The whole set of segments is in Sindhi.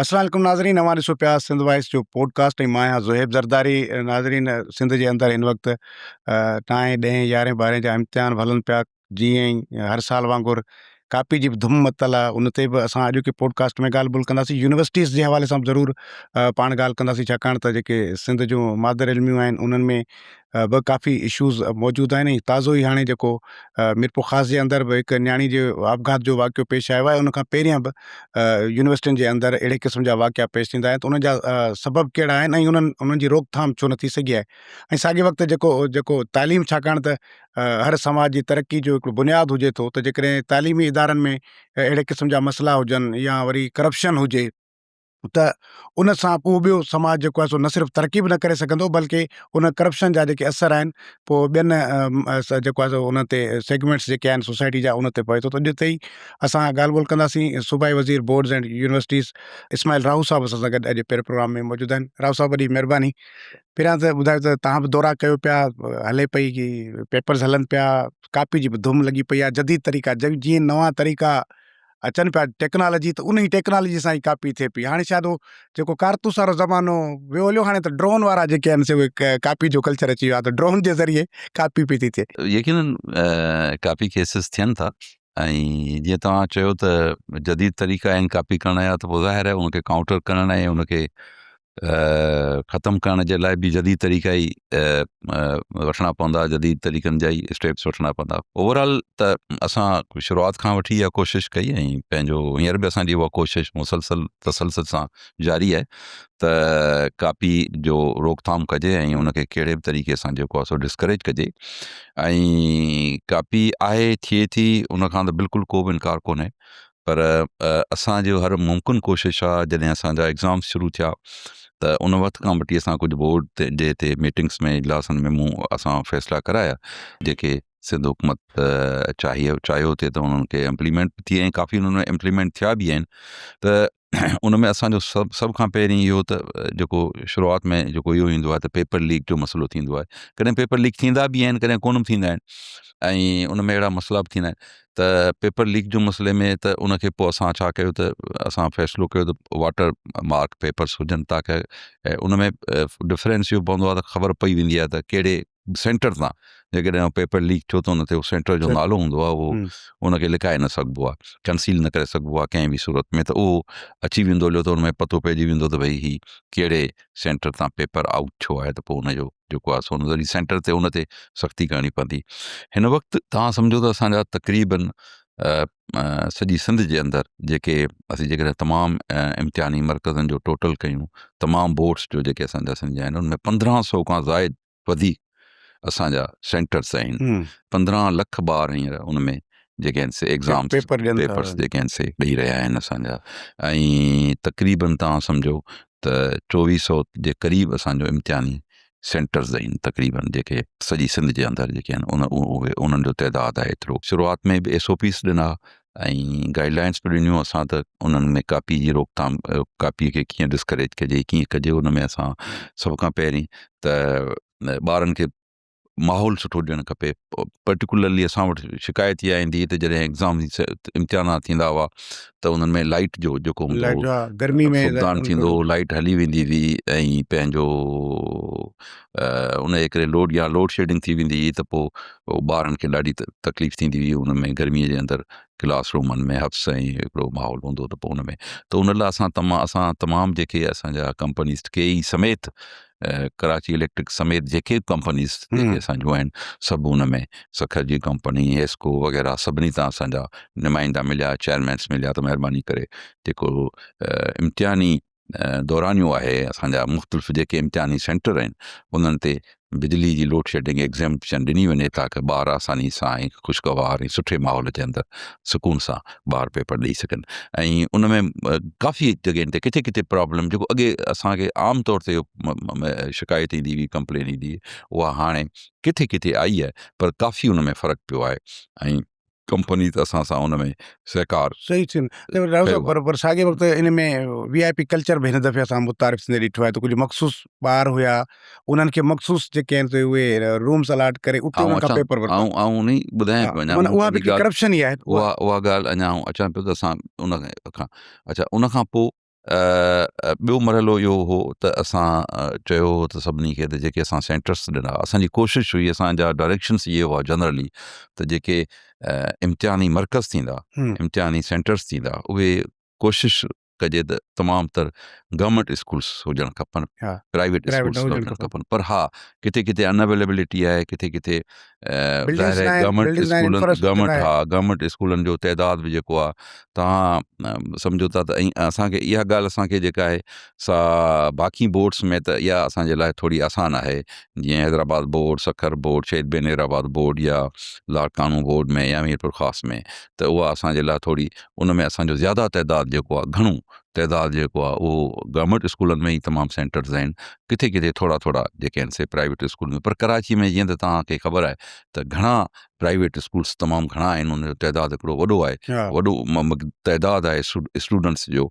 السلام عليڪم ناظرين اوهان ڏسو پيا سنڌ وائس جو پوڊڪاسٽ ۽ مان آهيان زوهيب زرداري ناظرين سنڌ جي اندر هن وقت نائين ڏهين يارهين ٻارهين جا امتحان به هلن پيا جيئن ئي هر سال وانگر ڪاپي جي به ڌم متل آهي ان تي به اسان اڄوڪي پوڊڪاسٽ ۾ ڳالهه ٻولهه ڪنداسين يونيورسٽيز جي حوالي سان به ضرور پاڻ ڳالهه ڪنداسين ڇاڪاڻ ته جيڪي سنڌ جون مادر علميون آهن انهن ۾ به ڪافي اشوز موجود آهن ۽ تازو ئي هاڻي جيڪو ميرپورخاص جي اندر به هڪ نياڻي جي آپگهات جو واقعو پيش آيو آهي ان کان پهريان به يونيورسٽين جي اندر اهڙي قسم جا واقعا پيش ٿيندا آهن ته انهن جا سبب ڪهڙا آهن ۽ انهن انهن جي روڪٿام ڇو نه ٿي سگهي آهي ۽ ساڳي وقت جيڪو جيڪو تعليم ڇاڪاڻ ته هر سماج جي ترقي جو هڪڙو بنياد هجي ٿو ته جيڪڏهن تعليمي ادارن ۾ اهڙي قسم جا مسئلا هجن يا وري ڪرپشن هجي ته ان سان پوء ٻيو سماج جيڪو آهي سو نه صرف ترقي به نه ڪري سگهندو بلڪه ان ڪرپشن جا جيڪي اثر آهن پوء ٻين جيڪو آهي سو ان تي سيگمينٽس جيڪي آهن سوسائٽي جا ان تي پوي ٿو ته اڄ تي ئي اسان ڳالهه ٻولهه ڪنداسين صوبائي وزير boards and universities Ismail Rahu صاحب اسان سان گڏ اڄ پهرين پروگرام ۾ موجود آهن راهو صاحب وڏي مهرباني پهريان ته ٻڌايو ته تهان به دورا ڪيو پيا هلي پئي پيپرز هلن پيا ڪاپي جي به ڌوم لڳي پئي آهي جديد طريقا جيئن نوان طريقا اچن پيا ٽيڪنالاجي ته انهي ٽيڪنالاجي سان ئي ڪاپي ٿئي پئي هاڻي شايد هو جيڪو ڪارتوس وارو زمانو ويو هليو هاڻي ته ڊرون وارا جيڪي آهن سي اهي ڪاپي جو ڪلچر اچي ويو آهي ته ڊرون جي ذريعي ڪاپي پئي ٿي ٿئي. يقينن ڪاپي ڪيسز ٿين ٿا ۽ جيئن توهان چيو ته جديد طريقا آهن ڪاپي ڪرڻ جا ته پوء ظاهر آهي ان کي ڪائونٽر ڪرڻ ۽ ان کي ختم ڪرڻ جي لاء به جديد طريقا ئي وٺڻا پوندا جديد طريقن جا ئي اسٽيپس وٺڻا پوندا اوور آل ته اسان شروعات کان وٺي اها ڪوشش ڪئي ۽ پنهنجو هينئر به اسانجي اها ڪوشش مسلسل تسلسل سان جاري آهي ته ڪاپي جو روڪٿام ڪجي ۽ ان کي ڪهڙي به طريقي سان جيڪو آهي سو ڊسڪريج ڪجي ۽ ڪاپي آهي ٿئي ٿي ان کان ته بلڪل ڪو به انڪار ڪونهي پر اسان جو هر ممڪن ڪوشش آ جڏهن اسان جا ايگزامس شروع ٿيا ته ان وقت کان وٺي اسان ڪجهه بورڊ جي تي ميٽنگس ۾ اجلاسن ۾ مون اسان فيصلا ڪرايا جيڪي سنڌ حڪومت چاهي چاهيو ٿي ته انهن کي امپليمينٽ به ٿي ۽ ڪافي انهن ۾ امپليمينٽ ٿيا به آهن ته ان ۾ اسان جو سڀ سڀ کان پهرين اهو ته جيڪو شروعات ۾ جيڪو اهو ايندو آهي ته پيپر ليڪ جو مسئلو ٿيندو آهي ڪڏهن پيپر ليڪ ٿيندا به آهن ڪڏهن ڪونه به ٿيندا آهن ۽ ان ۾ اهڙا مسئلا به ٿيندا آهن ته پيپر ليڪ جو مسئلي ۾ ته ان کي پوء اسان ڇا ڪيو ته اسان فيصلو ڪيو ته واٽر مارڪ پيپرس هجن تاڪه ان ۾ ڊفرنس اهو پوندو آهي ته خبر پئي ويندي آهي ته ڪهڙي سينٽر تان جيڪڏهن پيپر ليڪ ٿيو ته ان تي سينٽر جو نالو هوندو آهي اهو ان کي لڪائي نه سگهبو آهي ڪنسيل نه ڪري سگهبو آهي ڪنهن به صورت ۾ ته اهو اچي ويندو هليو ته ان ۾ پتو پئجي ويندو ته ڀئي هي ڪهڙي سينٽر تان پيپر آئوٽ ٿيو آهي ته پوء ان جو جيڪو آهي سو ان ذريعي سينٽر تي ان تي سختي ڪرڻي پوندي هن وقت توهان سمجهو ته اسان جا تقريبن سڄي سنڌ جي اندر جيڪي اسين جيڪڏهن تمام امتحاني مرڪزن جو ٽوٽل ڪيون تمام بورڊس جو جيڪي اسان جا سنڌ جا آهن ان ۾ پندرهن سو کان زائد وڌيڪ اسان جا سينٽرس آهن 15 لک ٻار هينئر ان ۾ جيڪي آهن سي ايگزامس پيپر ڏين ٿا پيپرس جيڪي آهن سي ڏئي رهيا آهن اسان جا ۽ تقريبن توهان سمجهو ته 24 سو جي قريب اسان جو امتحاني سينٽرز آهن تقريبن جيڪي سڄي سنڌ جي اندر جيڪي آهن ان اهي انهن جو تعداد آهي ايترو شروعات ۾ به ايس او پيز ڏنا ۽ گائيڊ لائنس به ڏنيون اسان ته انهن ۾ ڪاپي جي روڪٿام ڪاپي کي ڪيئن ڊسڪريج ڪجي ڪيئن ڪجي ان ۾ اسان سڀ کان پهرين ته ٻارن کي ماحول سٺو ڏيڻ کپي پرٽيڪولرلي اسان وٽ شڪايت اها ايندي ته جڏهن ايگزام امتحان ٿيندا هئا ته انهن ۾ لائٽ جو جيڪو هوندو هو گرمي ۾ فقدان ٿيندو هو لائٽ هلي ويندي هئي ۽ پنهنجو ان جي ڪري لوڊ يا لوڊ شيڊنگ ٿي ويندي هئي ته پوء ٻارن کي ڏاڍي تڪليف ٿيندي هئي ان ۾ گرمي جي اندر ڪلاس رومن ۾ حبس ۽ هڪڙو ماحول هوندو ته پوء ان ۾ ته ان لاء اسان تمام اسان تمام جيڪي اسان جا ڪمپنيز ڪي اي سميت ڪراچي اليڪٽرڪ سميت جيڪي به ڪمپنيز جيڪي اسان جون آهن سڀ ان ۾ سکر جي ڪمپني هيسڪو وغيره سڀني تان اسان جا نمائندا مليا چيئرمينس مليا ته مهرباني ڪري جيڪو امتحاني دورانيو آهي اسان جا مختلف جيڪي امتحاني سينٽر آهن انهن تي بجلي جي لوڊ شيڊنگ ايگزيمپشن ڏني وڃي تاڪه ٻار آساني سان ۽ خوشگوار ۽ سٺي ماحول جي اندر سڪون سان ٻار پيپر ڏئي سگهن ۽ ان ۾ ڪافي جڳهين تي ڪٿي ڪٿي پرابلم جيڪو اڳي اسان کي عام طور تي شڪايت ايندي هئي ڪمپلين ايندي هئي اها هاڻي ڪٿي ڪٿي آئي آهي پر ڪافي ان ۾ فرق پيو آهي ۽ ڪمپني ته اسان سان ان ۾ سهڪار صحيح ٿيو نه راهو صاحب پر پر ساڳي وقت ان ۾ وي آء پي ڪلچر به هن دفعي اسان متعارف ٿيندي ڏٺو آهي ته ڪجهه مخصوص ٻار هيا انهن کي مخصوص جيڪي آهن سي اهي رومس الاٽ ڪري اتي انهن کان پيپر ورتا آئون آئون انهي ٻڌايان پيو اڃا اها به ڪرپشن ئي آهي اها اها ڳالهه اڃا آئون اچان پيو ته اسان ان کان اڇا ان کان پوء. ٻيو مرحلو اهو هو ته اسان چيو هو ته سڀني کي ته جيڪي اسان سينٽرس ڏنا اسان جي ڪوشش هئي اسان جا ڊائريڪشنس اهي هئا جنرلي ته جيڪي امتحاني مرڪز ٿيندا امتحاني سينٽرس ٿيندا اهي ڪوشش ڪجي ته تمام تر گورنمينٽ اسڪولس هجڻ کپن پرائيويٽ اسڪولس نه هجڻ کپن پر ها ڪٿي ڪٿي ان اويليبلٽي آهي ڪٿي ڪٿي ظاهر آهي گورنمينٽ اسڪولن گورنمينٽ ها گورنمينٽ اسڪولن جو تعداد به جيڪو آهي توهان سمجهو ٿا ته اسان کي اها ڳالهه اسان کي جيڪا آهي سا باقي بورڊس ۾ ته اها اسان جي لاء ٿوري آسان آهي جيئن Hyderabad board Sukkur board Shaheed Benazirabad board يا لاڙڪاڻو بورڊ ۾ يا ميرپور خاص ۾ ته اها اسان جي لاء ٿوري ان ۾ اسان جو زياده تعداد جيڪو آهي گهڻو تعداد جيڪو آهي اهو گورنمينٽ اسڪولن ۾ ئي تمام سينٽرز آهن ڪٿي ڪٿي ٿورا ٿورا جيڪي آهن سي پرائيويٽ اسڪول ۾ پر ڪراچي ۾ جيئن ته توهان کي خبر آهي ته گهڻا پرائيويٽ اسڪولس تمام گهڻا آهن ان جو تعداد هڪڙو وڏو آهي وڏو تعداد آهي اسٽوڊنٽس جو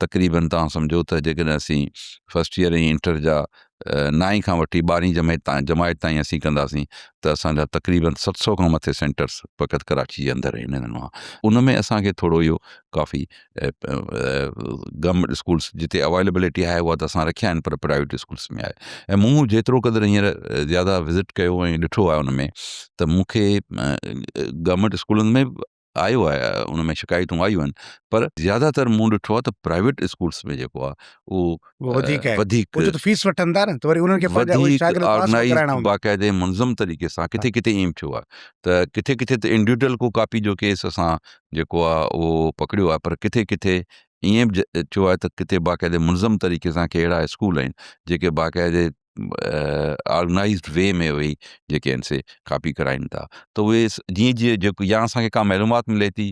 تقريبن توهان سمجهو ته جيڪڏهن اسين فرسٽ ايئر ۽ انٽر جا نائين کان وٺي ٻارهين جماعت تائين جماعت تائين اسين ڪنداسين ته اسان جا تقريبن 700 کان مٿي سينٽرس فقط ڪراچي جي اندر آهن انهن مان ان ۾ اسان کي ٿورو اهو ڪافي گورنمينٽ اسڪولس جتي اويليبلٽي آهي اها ته اسان رکيا آهن پر پرائيويٽ اسڪولس ۾ آهي ۽ مون جيترو قدر هينئر زياده وزٽ ڪيو ۽ ڏٺو آهي ان ۾ ته مون کي گورنمينٽ اسڪولن ۾ آيو آهي ان ۾ شڪايتون آيون آهن پر زياده تر مون ڏٺو آهي ته پرائيويٽ اسڪولس ۾ جيڪو آهي اهو وڌيڪ آهي وڌيڪ ڇو ته فيس وٺن ٿا نه ته وري انهن کي پنهنجا اهي شاگرد پاس به ڪرائڻا هوندا باقاعدي منظم طريقي سان ڪٿي ڪٿي ائين ٿيو آهي ته ڪٿي ڪٿي ته انڊيوڊل ڪو ڪاپي جو ڪيس اسان جيڪو آهي اهو پڪڙيو آهي پر ڪٿي ڪٿي ائين به ٿيو آهي ته ڪٿي باقاعدي منظم طريقي سان ڪي اهڙا اسڪول آهن جيڪي باقاعدي آرگنائيزڊ وي ۾ اهي جيڪي آهن سي ڪاپي ڪرائين ٿا ته اهي جيئن جيئن جيڪو يا اسان کي ڪا معلومات ملي ٿي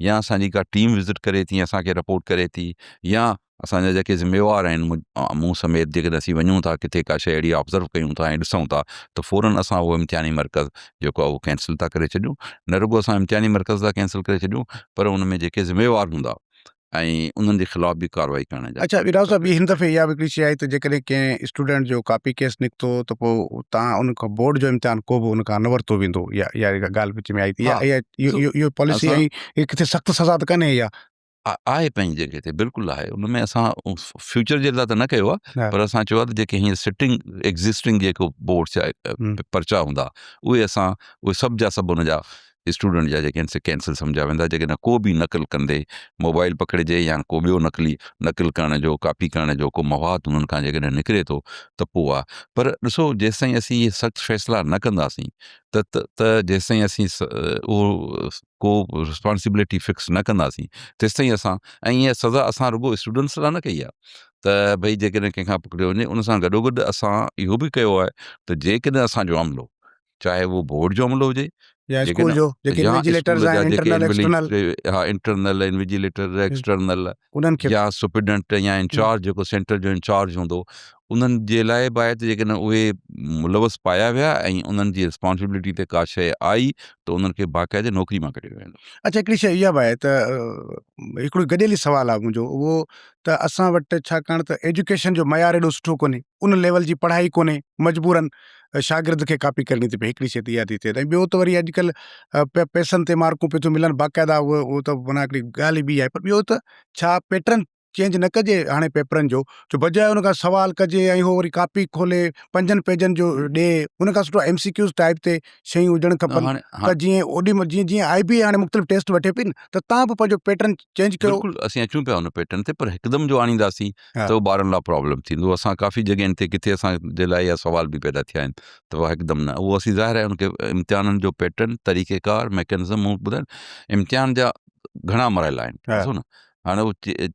يا اسان جي ڪا ٽيم وزٽ ڪري ٿي اسان کي رپورٽ ڪري ٿي يا اسان جا جيڪي ذميوار آهن مون سميت جيڪڏهن اسين وڃون ٿا ڪٿي ڪا شيء اهڙي آبزرو ڪيون ٿا ۽ ڏسون ٿا ته فورن اسان اهو امتحاني مرڪز جيڪو آهي اهو ڪينسل ٿا ڪري ڇڏيون نه رڳو اسان امتحاني مرڪز ٿا ڪينسل ڪري ڇڏيون پر ان ۾ جيڪي ذميوار هوندا ۽ انهن جي خلاف به ڪارروائي ڪرڻ جا اڇا راء صاحب هن دفعي اها به هڪڙي شيء آئي ته جيڪڏهن ڪنهن اسٽوڊنٽ جو ڪاپي ڪيس نڪتو ته پوء تان ان کان بورڊ جو امتحان ڪو به ان کان نه ورتو ويندو اها اها ڳالهه وچ ۾ آئي ته اها اها اهو پاليسي ۽ هي ڪٿي سخت سزا ته ڪانهي اها آهي پنهنجي جڳهه تي بلڪل آهي ان ۾ اسان فيوچر جي لاء ته نه ڪيو آهي پر اسان چيو آهي ته جيڪي هينئر سٽنگ ايگزسٽنگ جيڪو بورڊ جا پرچا هوندا اهي اسان اهي سڀ جا سڀ ان جا اسٽوڊنٽ جا جيڪي آهن سي ڪينسل سمجهيا ويندا جيڪڏهن ڪو به نقل ڪندي موبائل پڪڙجي يا ڪو ٻيو نقلي نقل ڪرڻ جو ڪاپي ڪرڻ جو ڪو مواد انهن کان جيڪڏهن نڪري ٿو ته پوء آهي پر ڏسو جيستائين اسين اهي سخت فيصلا نه ڪنداسين ته ته جيستائين اسين اهو ڪو رسپانسبلٽي فڪس نه ڪنداسين تيستائين اسان ۽ اها سزا اسان رڳو اسٽوڊنٽس لاء نه ڪئي آهي ته ڀئي جيڪڏهن ڪنهن کان پڪڙيو وڃي ان سان گڏوگڏ اسان اهو به ڪيو آهي ته جيڪڏهن اسان جو عملو چاهي اهو بورڊ جو عملو هجي يا اسڪول جو جيڪي انويجيليٽرز آهن انٽرنل ايڪسٽرنل ها انٽرنل انويجيليٽر ايڪسٽرنل انهن کي يا سپريڊنٽ يا انچارج جيڪو سينٽر جو انچارج هوندو انهن جي لاء به آهي ته جيڪڏهن اهي ملوث پايا ويا ۽ انهن جي رسپانسبلٽي تي ڪا شيء آئي ته انهن کي باقاعدي نوڪري مان ڪڍيو ويندو. اڇا هڪڙي شيء اها به آهي ته هڪڙو گڏيل ئي سوال آهي منهنجو اهو ته اسان وٽ ڇاڪاڻ ته ايجوڪيشن جو معيار ايڏو سٺو ڪونهي ان ليول جي پڙهائي ڪونهي مجبورن شاگرد کي ڪاپي ڪرڻي ٿي پئي هڪڙي شي ته اها ٿي ٿئي ۽ ٻيو ته وري اڄڪلهه پئسن تي مارڪون پيون ٿيون ملن باقاعده اهو اهو ته معنيٰ هڪڙي ڳالهه ئي ٻي آهي پر ٻيو ته ڇا پيٽرن چينج نه ڪجي هاڻي پيپرن جو جو بجاء ان کان سوال ڪجي ۽ هو وري ڪاپي کولي پنجن پيجن جو ڏي ان کان سٺو ايم سي ڪيوز ٽائپ تي شيون هجڻ کپن ته جيئن اوڏي مهل جيئن جيئن آء بي اي هاڻي مختلف ٽيسٽ وٺي پئي نه ته تان به پنهنجو پيٽرن چينج ڪيو. بلڪل اسين اچون پيا ان پيٽرن تي پر هڪدم جو آڻينداسين ته ٻارن لاء پرابلم ٿيندو اسان ڪافي جڳهين تي ڪٿي اسان جي لاء اها سوال به پيدا ٿيا آهن ته اها هڪدم نه اهو اسين ظاهر آهي ان کي امتحانن جو پيٽرن طريقي ڪار ميڪنزم مون ٻڌايو امتحان جا گهڻا مرحلا آهن ڏسو نه هاڻي اهو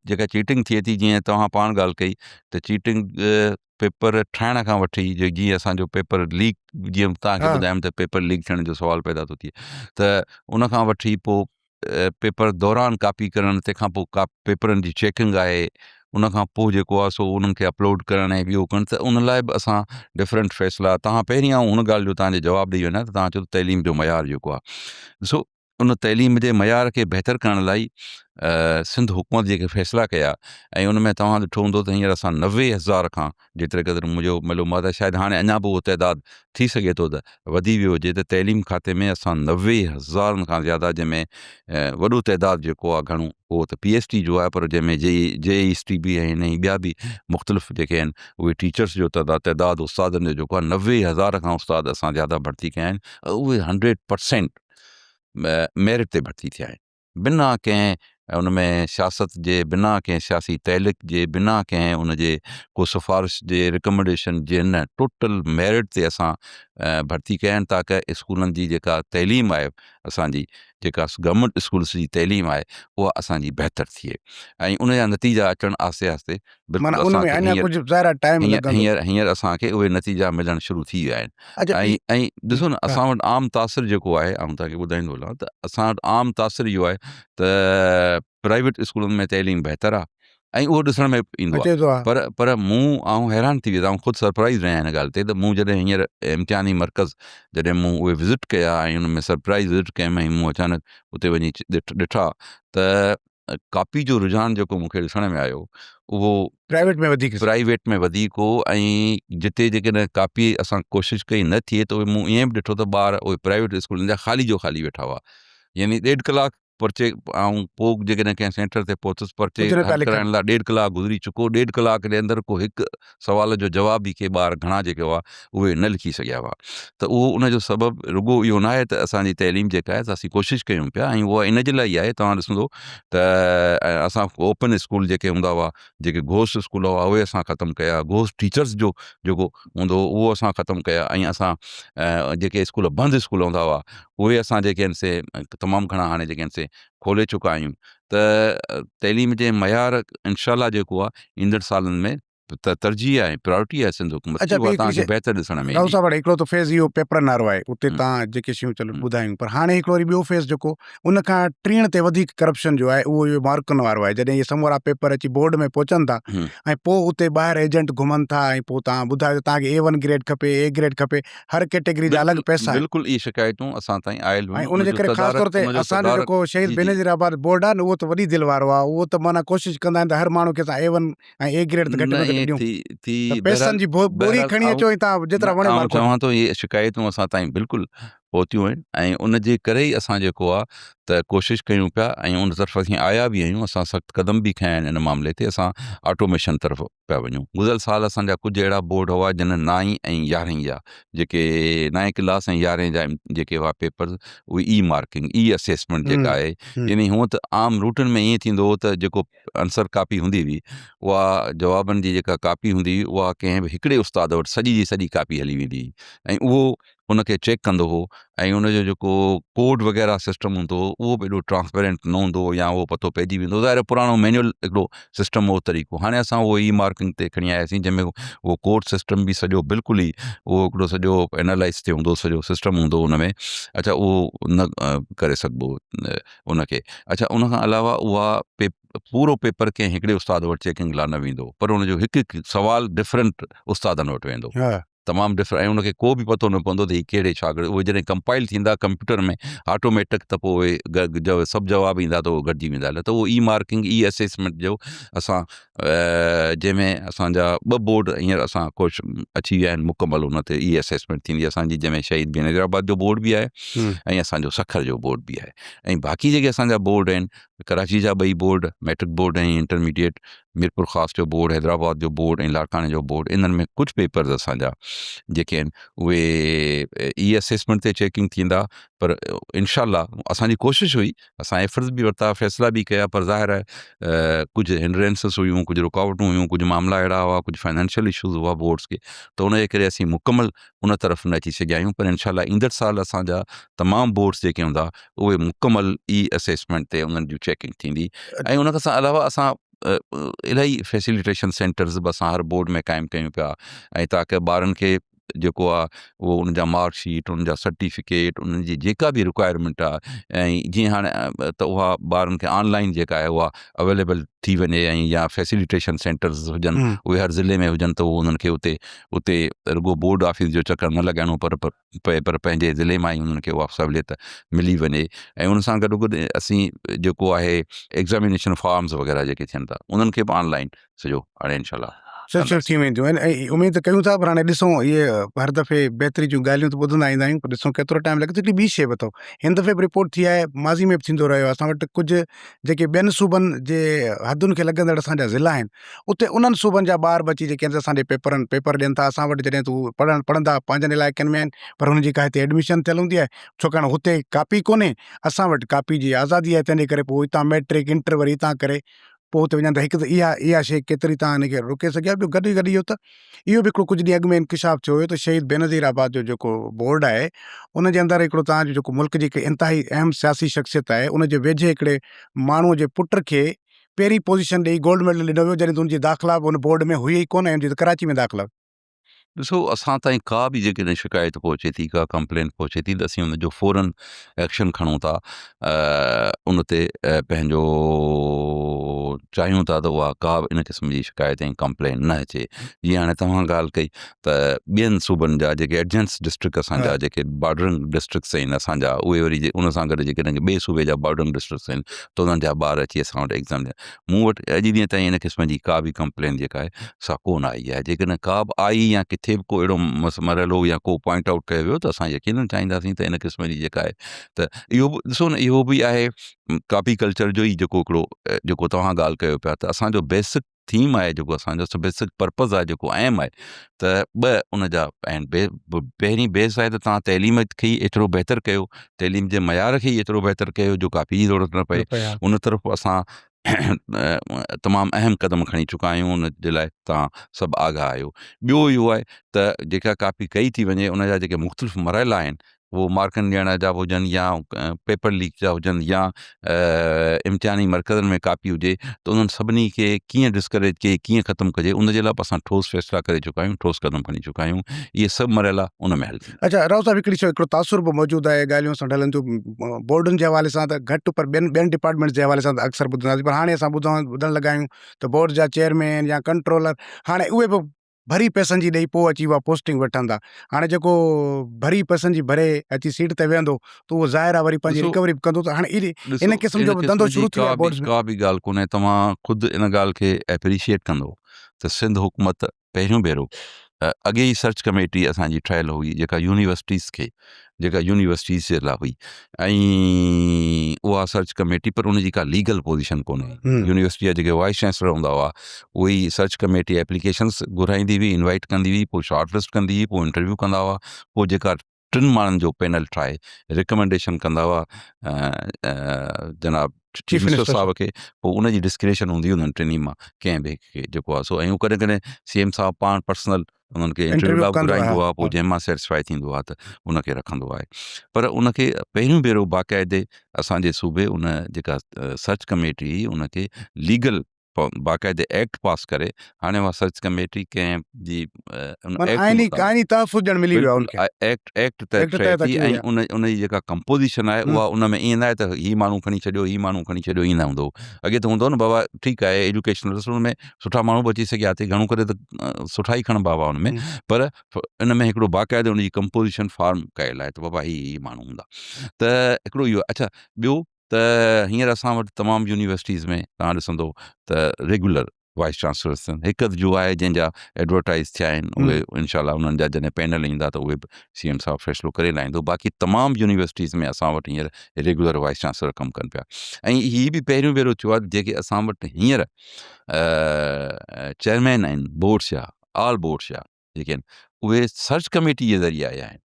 جيڪا چيٽنگ ٿئي ٿي جيئن توهان پاڻ ڳالهه ڪئي ته چيٽنگ پيپر ٺاهڻ کان وٺي جيئن اسان جو پيپر ليڪ جيئن توهان کي ٻڌايم ته پيپر ليڪ ٿيڻ جو سوال پيدا ٿو ٿئي ته ان کان وٺي پوء پيپر دوران ڪاپي ڪرڻ تنهن کان پوء پيپرن جي چيڪنگ آهي ان کان پوء جيڪو آهي سو انهن کي اپلوڊ ڪرڻ ۽ ٻيو ڪرڻ ته ان لاء به اسان ڊفرنٽ فيصلا توهان پهرين آئون هن ڳالهه جو توهان جي جواب ڏئي وڃان ته توهان چيو تعليم جو معيار جيڪو آهي ڏسو. ان تعليم جي معيار کي بهتر ڪرڻ لاء سنڌ حڪومت جيڪي فيصلا ڪيا ۽ ان ۾ توهان ڏٺو هوندو ته هينئر اسان 90,000 کان جيتري قدر منهنجو معلومات آهي شايد هاڻي اڃا به اهو تعداد ٿي سگهي ٿو ته وڌي ويو هجي ته تعليم کاتي ۾ اسان 90 هزارن کان زياده جنهن ۾ وڏو تعداد جيڪو آهي گهڻو اهو ته پي ايس ٽي جو آهي پر جنهن ۾ جي جي ايس ٽي به آهن ۽ ٻيا به مختلف جيڪي آهن اهي ٽيچرس جو تعداد تعداد استادن جو جيڪو آهي 90,000 کان استاد اسان زياده ڀرتي ڪيا آهن اهي 100% ميرٽ تي ڀرتي ٿيا آهن بنا ڪنهن ان ۾ سياست جي بنا ڪنهن سياسي تعلق جي بنا ڪنهن ان جي ڪو سفارش جي رڪمنڊيشن جي نه ٽوٽل ميرٽ تي اسان ڀرتي ڪيا آهن تاڪه اسڪولن جي جيڪا تعليم آهي اسان جي جيڪا گورنمينٽ اسڪولس جي تعليم آهي اها اسان جي بهتر ٿئي ۽ ان جا نتيجا اچڻ آهستي آهستي معنيٰ ان ۾ اڃا ڪجهه ظاهر آهي ٽائيم لڳندو. هينئر هينئر اسان کي اهي نتيجا ملڻ شروع ٿي ويا آهن ۽ ۽ ڏسو نه اسان وٽ عام تاثر جيڪو آهي آئون توهان کي ٻڌائيندو هلان ته اسان وٽ عام تاثر اهو آهي ته پرائيويٽ اسڪولن ۾ تعليم بهتر آهي ۽ اهو ڏسڻ ۾ ايندو آهي پر پر مون آئون حيران ٿي ويس آئون خود سرپرائز رهيان هن ڳالهه تي ته مون جڏهن هينئر امتحاني مرڪز جڏهن مون اهي وزٽ ڪيا ۽ ان ۾ سرپرائز وزٽ ڪيم ۽ مون اچانڪ اتي وڃي ڏٺا ته ڪاپي جو رجحان جيڪو مون کي ڏسڻ ۾ آيو اهو پرائيويٽ ۾ وڌيڪ پرائيويٽ ۾ وڌيڪ هو ۽ جتي جيڪڏهن ڪاپي اسان ڪوشش ڪئي نه ٿئي ته اهي مون ائين به ڏٺو ته ٻار اهي پرائيويٽ اسڪولن جا خالي جو خالي ويٺا هئا يعني ڏيڍ ڪلاڪ پرچي آئون پوء جيڪڏهن ڪنهن سينٽر تي پهتس پرچي حل ڪرائڻ لاء ڏيڍ ڪلاڪ گذري چڪو ڏيڍ ڪلاڪ جي اندر ڪو هڪ سوال جو جواب به ڪي ٻار گهڻا جيڪي هئا اهي نه لکي سگهيا هئا ته اهو ان جو سبب رڳو اهو نه آهي ته اسان جي تعليم جيڪا آهي اسين ڪوشش ڪيون پيا ۽ اها ان جي لاء ئي آهي توهان ڏسندو ته اسان اوپن اسڪول جيڪي هوندا هئا جيڪي گهوسٽ اسڪول هئا اهي اسان ختم ڪيا گهوسٽ ٽيچرس جو جيڪو هوندو هو اهو اسان ختم ڪيا ۽ اسان جيڪي اسڪول بند اسڪول هوندا هئا اهي اسان جيڪي آهن سي تمام گهڻا هاڻي جيڪي آهن سي کولي چڪا آهيون ته تعليم جي معيار انشاء الله جيڪو آهي ايندڙ سالن ۾ ته ترجيح آهي پرائرٽي آهي سنڌ حڪومت جي اها توهان کي بهتر ڏسڻ ۾ ايندي. صاحب هڪڙو ته فيز اهو پيپرن وارو آهي اتي توهان جيڪي شيون چلو ٻڌايون پر هاڻي هڪڙو وري ٻيو فيز جيڪو ان کان ٽيڻ تي وڌيڪ ڪرپشن جو آهي اهو اهو مارڪن وارو آهي جڏهن اهي سمورا پيپر اچي بورڊ ۾ پهچن ٿا ۽ پوء اتي ٻاهر ايجنٽ گهمن ٿا ۽ پوء توهان ٻڌايو ته توهان کي اي ون گريڊ کپي اي گريڊ کپي هر ڪيٽيگري جا الڳ پئسا آهن. بلڪل اهي شڪايتون اسان تائين آيل هيون ۽ ان جي ڪري خاص طور تي اسان جو جيڪو شهيد بينظير آباد بورڊ آهي نه اهو ته وڏي دل وارو آهي اهو ته معنيٰ ڪوشش ڪندا آهن ته هر ماڻهو کي اسان اي ون ۽ اي گريڊ ته گهٽ ۾ گهٽ ڏيون ته پئسن جي ٻوري کڻي اچو ۽ تان جيترا وڻي مارڪ چوان ٿو اهي شڪايتون اسان تائين بلڪل پهتيون آهن ۽ ان جي ڪري ئي اسان جيڪو آهي ته ڪوشش ڪيون پيا ۽ ان طرف اسين آيا به آهيون اسان سخت قدم به کنيا آهن ان معاملي تي اسان آٽوميشن طرف پيا وڃون گذريل سال اسان جا ڪجهه اهڙا بورڊ هئا جن نائين ۽ يارهين جا جيڪي نائين ڪلاس ۽ يارهين جا جيڪي هئا پيپرز اهي اي مارڪنگ اي اسيسمينٽ جيڪا آهي يعني هونء ته عام روٽين ۾ ائين ٿيندو هو ته جيڪو آنسر ڪاپي هوندي هئي اها جوابن جي جيڪا ڪاپي هوندي هئي اها ڪنهن به هڪڙي استاد وٽ سڄي جي سڄي ڪاپي هلي ويندي هئي ۽ اهو ان کي چيڪ ڪندو هو ۽ ان جو جيڪو ڪوڊ وغيره سسٽم هوندو هو اهو به ايڏو ٽرانسپيرنٽ نه هوندو هو يا اهو پتو پئجي ويندو هو ظاهر آهي پراڻو مينيول هڪڙو سسٽم هو طريقو هاڻي اسان اهو اي مارڪنگ تي کڻي آياسين جنهن ۾ اهو ڪوڊ سسٽم به سڄو بلڪل ئي اهو هڪڙو سڄو اينالائز ٿي هوندو سڄو سسٽم هوندو ان ۾ اڇا اهو نه ڪري سگهبو ان کي اڇا ان کان علاوه اها پورو پيپر ڪنهن هڪڙي استاد وٽ چيڪنگ لاء نه ويندو پر ان جو هڪ هڪ سوال ڊفرنٽ استادن وٽ ويندو تمام ڊفرنٽ ۽ ان کي ڪو به پتو نه پوندو ته هي ڪهڙي شاگرد اهي جڏهن ڪمپائل ٿيندا ڪمپيوٽر ۾ آٽوميٽڪ ته پوء اهي سڀ جواب ايندا ته اهي گڏجي ويندا ته اهو اي مارڪنگ اي اسيسمينٽ جو اسان جنهن ۾ اسان جا ٻه بورڊ هينئر اسان ڪوش اچي ويا آهن مڪمل ان تي اي اسيسمينٽ ٿيندي اسان جي جنهن ۾ شهيد بينظير آباد جو بورڊ به آهي ۽ اسان جو سکر جو بورڊ به آهي ۽ باقي جيڪي اسان جا بورڊ آهن ڪراچي جا ٻئي board matric board ۽ intermediate Mirpurkhas جو بورڊ حيدرآباد جو بورڊ ۽ لاڙڪاڻي جو بورڊ انهن ۾ ڪجهه پيپرز اسان جا جيڪي آهن اهي اي اسيسمينٽ تي چيڪنگ ٿيندا پر انشاء الله اسان جي ڪوشش هئي اسان ايفرٽس به ورتا فيصلا به ڪيا پر ظاهر آهي ڪجهه هنڊرينسز هيون ڪجهه رڪاوٽون هيون ڪجهه معاملا اهڙا هئا ڪجهه فائنانشل اشوز هئا بورڊس کي ته ان جي ڪري اسين مڪمل ان طرف نه اچي سگهيا آهيون پر انشاء الله ايندڙ سال اسان جا تمام بورڊس جيڪي هوندا اهي مڪمل اي اسيسمينٽ تي انهن جون چيڪنگ ٿيندي ۽ ان کان علاوه اسان الاهي فيسليٽيشن سينٽرز به اسان هر بورڊ ۾ قائم ڪيون پيا ۽ تاڪه ٻارن کي. جيڪو آ اهو ان جا مارڪ شيٽ ان جا سرٽيفڪيٽ انهن جي جيڪا به رڪوائرمينٽ آ ۽ جيئن هاڻي ته اها ٻارن کي آن لائن جيڪا آهي اها اويليبل ٿي وڃي ۽ يا فيسليٽيشن سينٽرز هجن اهي هر ضلعي ۾ هجن ته اهو انهن کي اتي اتي رڳو بورڊ آفيس جو چڪر نه لڳائڻو پر پئي پر پنهنجي ضلعي مان ئي انهن کي اها سهوليت ملي وڃي ۽ ان سان گڏو گڏ اسين جيڪو آهي ايگزامينيشن فارمز وغيره جيڪي ٿين ٿا انهن کي به آن لائن سڄو هاڻي انشاء الله سلسلو ٿي وينديون آهن ۽ اميد ڪيون ٿا پر هاڻي ڏسون اهي هر دفعي بهتري جون ڳالهيون ته ٻڌندا ايندا آهيون پر ڏسون ڪيترو ٽائيم لڳي ٿو هڪڙي ٻي شيء به اٿو هن دفعي به رپورٽ ٿي آهي ماضي ۾ به ٿيندو رهيو آهي اسان وٽ ڪجهه جيڪي ٻين صوبن جي حدن کي لڳندڙ اسان جا ضلعا آهن اتي انهن صوبن جا ٻار به اچي جيڪي آهن اسان جي پيپرن پيپر ڏين ٿا اسان وٽ جڏهن ته هو پڙهڻ پڙهندا پنهنجن علائقن ۾ آهن پر هنن جي ڪا هتي ايڊميشن ٿيل هوندي آهي ڇاڪاڻ هتي ڪاپي ڪونهي اسان وٽ ڪاپي جي آزادي آهي تنهن جي ڪري پوء هتان ميٽرڪ انٽر وري هتان ڪري پوء اتي وڃان ته هڪ ته اها اها شيء ڪيتري تان هن کي روڪي سگهيا ٻيو گڏ ئي گڏ اهو ته اهو به هڪڙو ڪجهه ڏينهن اڳ ۾ انڪشاف ٿيو هيو ته شهيد بينظير آباد جو جيڪو بورڊ آهي ان جي اندر هڪڙو تان جو جيڪو ملڪ جي هڪ انتهائي اهم سياسي شخصيت آهي ان جي ويجهي هڪڙي ماڻهو جي پٽ کي پهرين پوزيشن ڏئي گولڊ ميڊل ڏنو ويو جڏهن ته ان جي داخلا به ان بورڊ ۾ هئي ئي ڪونه ۽ ان جي ته ڪراچي ۾ داخلا ڏسو اسان تائين ڪا به جيڪڏهن شڪايت پهچي ٿي ڪا ڪمپلين پهچي ٿي ته اسين ان جو فورن ايڪشن کڻون ٿا ان تي پنهنجو چاهيون ٿا ته اها ڪا به ان قسم جي شڪايت ۽ ڪمپلين نه اچي جيئن هاڻي توهان ڳالهه ڪئي ته ٻين صوبن جا جيڪي ايڊجنس ڊسٽرڪٽ اسان جا جيڪي بارڊرنگ ڊسٽرڪٽس آهن اسان جا اهي وري ان سان گڏ جيڪڏهن ٻئي صوبي جا بارڊرنگ ڊسٽرڪٽس آهن ته انهن جا ٻار اچي اسان وٽ ايگزام ڏين مون وٽ اڄ ڏينهن تائين ان قسم جي ڪا به ڪمپلين جيڪا آهي سا ڪو نه آئي آهي جيڪڏهن ڪا به آئي يا ڪٿي به ڪو اهڙو مرحلو يا ڪو پوائنٽ آئوٽ ڪيو ويو ته اسان يقينن چاهينداسين ته ان قسم جي جيڪا آهي ته اهو به ڏسو نه اهو به آهي ڪاپي ڪلچر جو ئي جيڪو هڪڙو جيڪو توهان ڳالهه ڪيو پيا ته اسانجو بيسڪ ٿيم آهي جيڪو اسانجو بيسڪ پرپز آهي جيڪو ايم آهي ته ٻه ان جا آهن پهرين بيس آهي ته توهان تعليم کي ئي ايترو بهتر ڪيو تعليم جي معيار کي ئي ايترو بهتر ڪيو جو ڪاپي جي ضرورت نه پئي ان طرف اسان تمام اهم قدم کڻي چڪا آهيون ان جي لاء توهان سڀ آگاهه آهيو ٻيو اهو آهي ته جيڪا ڪاپي ڪئي ٿي وڃي ان جا جيڪي مختلف مرحلا آهن اهو مارڪن ڏيڻ جا به هجن يا پيپر ليڪ جا هجن يا امتحاني مرڪزن ۾ ڪاپي هجي ته انهن سڀني کي ڪيئن ڊسڪريج ڪجي ڪيئن ختم ڪجي ان جي لاء به اسان ٺوس فيصلا ڪري چڪا آهيون ٺوس قدم کڻي چڪا آهيون اهي سڀ مرحلا ان ۾ حل ٿيندا. اڇا راء صاحب هڪڙي شيء هڪڙو تاثر به موجود آهي ڳالهيون اسان ڍلن ٿيون بورڊن جي حوالي سان ته گهٽ پر ٻين ٻين ڊپارٽمينٽس جي حوالي سان ته اڪثر ٻڌنداسين پر هاڻي اسان ٻڌڻ لڳا آهيون ته بورڊ جا چيئرمين يا ڪنٽرولر هاڻي اهي به ڀري پئسن جي ڏئي پوء اچي اها پوسٽنگ وٺن ٿا. هاڻي جيڪو ڀري پئسن جي ڀري اچي سيٽ تي ويهندو ته اهو ظاهر آهي وري پنهنجي رڪوري به ڪندو ته هاڻي ان قسم جو به ڌنڌو شروع ٿي ويو آهي بورڊز ۾. ڪا به ڳالهه ڪونهي توهان خود ان ڳالهه کي ايپريشيئيٽ ڪندو ته سنڌ حڪومت پهريون ڀيرو اڳي ئي سرچ ڪميٽي اسان جي ٺهيل هئي جيڪا يونيورسٽيز کي جيڪا يونيورسٽيز جي لاء هئي ۽ اها سرچ ڪميٽي پر ان جي ڪا ليگل پوزيشن ڪونهي يونيورسٽي جا جيڪي وائس چانسلر هوندا هئا اهي ئي سرچ ڪميٽي ايپليڪيشنس گهرائيندي هئي انوائٽ ڪندي هئي پوء شارٽ لسٽ ڪندي هئي پوء انٽرويو ڪندا هئا پوء جيڪا ٽن ماڻهن جو پينل ٺاهي ريڪمينڊيشن ڪندا هئا جناب چيف منسٽر صاحب کي پوء ان جي ڊسڪريشن هوندي هئي انهن ٽنهي مان ڪنهن به هڪ کي جيڪو آهي سو ۽ ڪڏهن ڪڏهن سي ايم صاحب پاڻ پرسنل انهن کي انٽرويو لاء گهرائيندو آهي پوء جنهن مان سيٽسفائي ٿيندو آهي ته ان کي رکندو آهي پر ان کي پهريون ڀيرو باقاعدي اسانجي صوبي ان جيڪا سرچ ڪميٽي هئي ان کي ليگل باقاعدي ايڪٽ پاس ڪري هاڻي اها سرچ ڪميٽي ڪنهن جي آئيني تحفظ ڏيڻ ملي ويو آهي ايڪٽ ايڪٽ تحت ٺهي ٿي ۽ ان ان جي جيڪا ڪمپوزيشن آهي اها ان ۾ ائين نه آهي ته هي ماڻهو کڻي ڇڏيو هي ماڻهو کڻي ڇڏيو ائين نه هوندو اڳي ته هوندو نه بابا ٺيڪ آهي ايجوڪيشنل ان ۾ سٺا ماڻهو به اچي سگهيا ٿي گهڻو ڪري ته سٺا ئي کڻبا هئا ان ۾ پر ان ۾ هڪڙو باقاعدي ان جي ڪمپوزيشن فارم ڪيل آهي ته بابا هي هي ماڻهو هوندا ته هڪڙو اهو اڇا ٻيو ته هينئر اسان وٽ تمام يونيورسٽيز ۾ تان ڏسندو ته ريگولر وائس چانسلرس ٿين هڪ اڌ جو آهي جنهن جا ايڊورٽائز ٿيا آهن اهي انشاء الله انهن جا جڏهن پينل ايندا ته اهي به سي ايم صاحب فيصلو ڪري لاهيندو باقي تمام يونيورسٽيز ۾ اسان وٽ هينئر ريگولر وائس چانسلر ڪم ڪن پيا ۽ هي به پهريون ڀيرو ٿيو آهي جيڪي اسان وٽ هينئر چيئرمين آهن بورڊس جا آل بورڊس جا جيڪي آهن اهي سرچ ڪميٽي جي ذريعي آيا آهن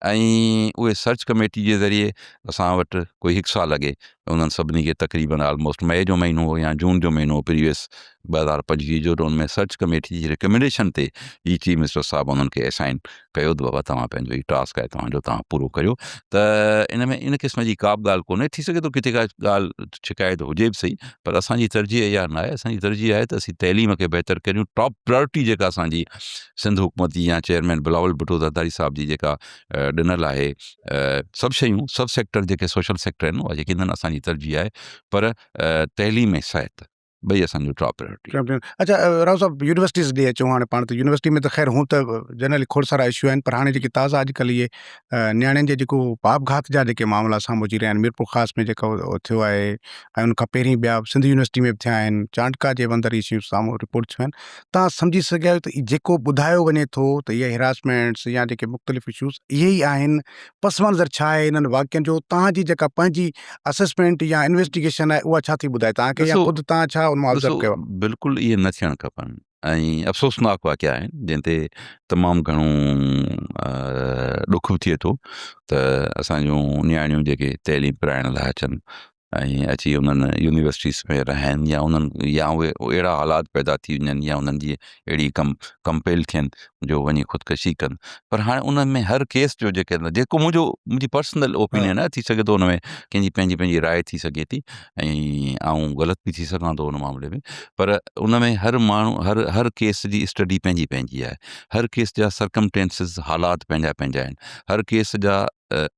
۽ اهي سرچ ڪميٽي جي ذريعي اسان وٽ ڪوئي هڪ سال اڳي انهن سڀني کي تقريبن آلموسٽ مئي جو مهينو هو يا جون جو مهينو هو پريويس 2025 جو ته ان ۾ سرچ ڪميٽي جي ريڪمينڊيشن تي ئي چيف منسٽر صاحب انهن کي اسائن ڪيو ته بابا توهان پنهنجو هي ٽاسڪ آهي توهان جو توهان پورو ڪريو ته ان ۾ ان قسم جي ڪا به ڳالهه ڪونهي ٿي سگهي ٿو ڪٿي ڪا ڳالهه شڪايت هجي به صحيح پر اسان جي ترجيح اها نه آهي اسان جي ترجيح آهي ته اسين تعليم کي بهتر ڪريون ٽاپ پرائرٽي جيڪا اسان جي سنڌ حڪومت جي يا چيئرمين بلاول ڀٽو زرداري صاحب جي جيڪا ڏنل آهي سڀ شيون سڀ سيڪٽر جيڪي سوشل سيڪٽر آهن اها يقينن اسان جي ترجيح آهي پر تعليم ۽ صحت ٻئي اسان جو ٽاپ پرائرٽي. اچا راء صاحب يونيورسٽيز ڏي اچون هاڻي پاڻ ته يونيورسٽي ۾ ته خير هون ته جنرلي کوڙ سارا اشو آهن پر هاڻي جيڪي تازا اڄڪلهه اهي نياڻين جي جيڪو آپگهات جا جيڪي معاملا سامهون اچي رهيا آهن ميرپور خاص ۾ جيڪو ٿيو آهي ۽ ان کان پهرين ٻيا سنڌ يونيورسٽي ۾ به ٿيا آهن چانڊڪا جي اندر اهي شيون سامهون رپورٽ ٿيون آهن توهان سمجهي سگهيا آهيو ته جيڪو ٻڌايو وڃي ٿو ته اهي هراسمينٽس يا جيڪي مختلف اشوز اهي ئي آهن پس منظر ڇا آهي انهن واقعن جو توهان جي جيڪا پنهنجي اسسمينٽ يا انويسٽيگيشن آهي اها ڇا ٿي ٻڌائي توهان کي يا خود توهان ڇا ان مان آبزرو ڪيو آهي؟ بلڪل اهي نه ٿيڻ کپن ۽ افسوسناڪ واقعا آهن جنهن تي تمام گهڻو ڏک به ٿئي ٿو ته اسان جون نياڻيون جيڪي تعليم پرائڻ لاء اچن ۽ اچي انهن يونيورسٽيز ۾ رهن يا انهن يا اهي اهڙا حالات پيدا ٿي وڃن يا انهن جي اهڙي ڪم ڪمپيل ٿين جو وڃي خودڪشي ڪن پر هاڻي انهن ۾ هر ڪيس جو جيڪي جيڪو منهنجو منهنجي پرسنل اوپينين آهي ٿي سگهي ٿو ان ۾ ڪنهن جي پنهنجي پنهنجي راء ٿي سگهي ٿي ۽ آئون غلط به ٿي سگهان ٿو ان معاملي ۾ پر ان ۾ هر ماڻهو هر هر ڪيس جي اسٽڊي پنهنجي پنهنجي آهي هر ڪيس جا سرڪمٽينسز حالات پنهنجا پنهنجا آهن هر ڪيس جا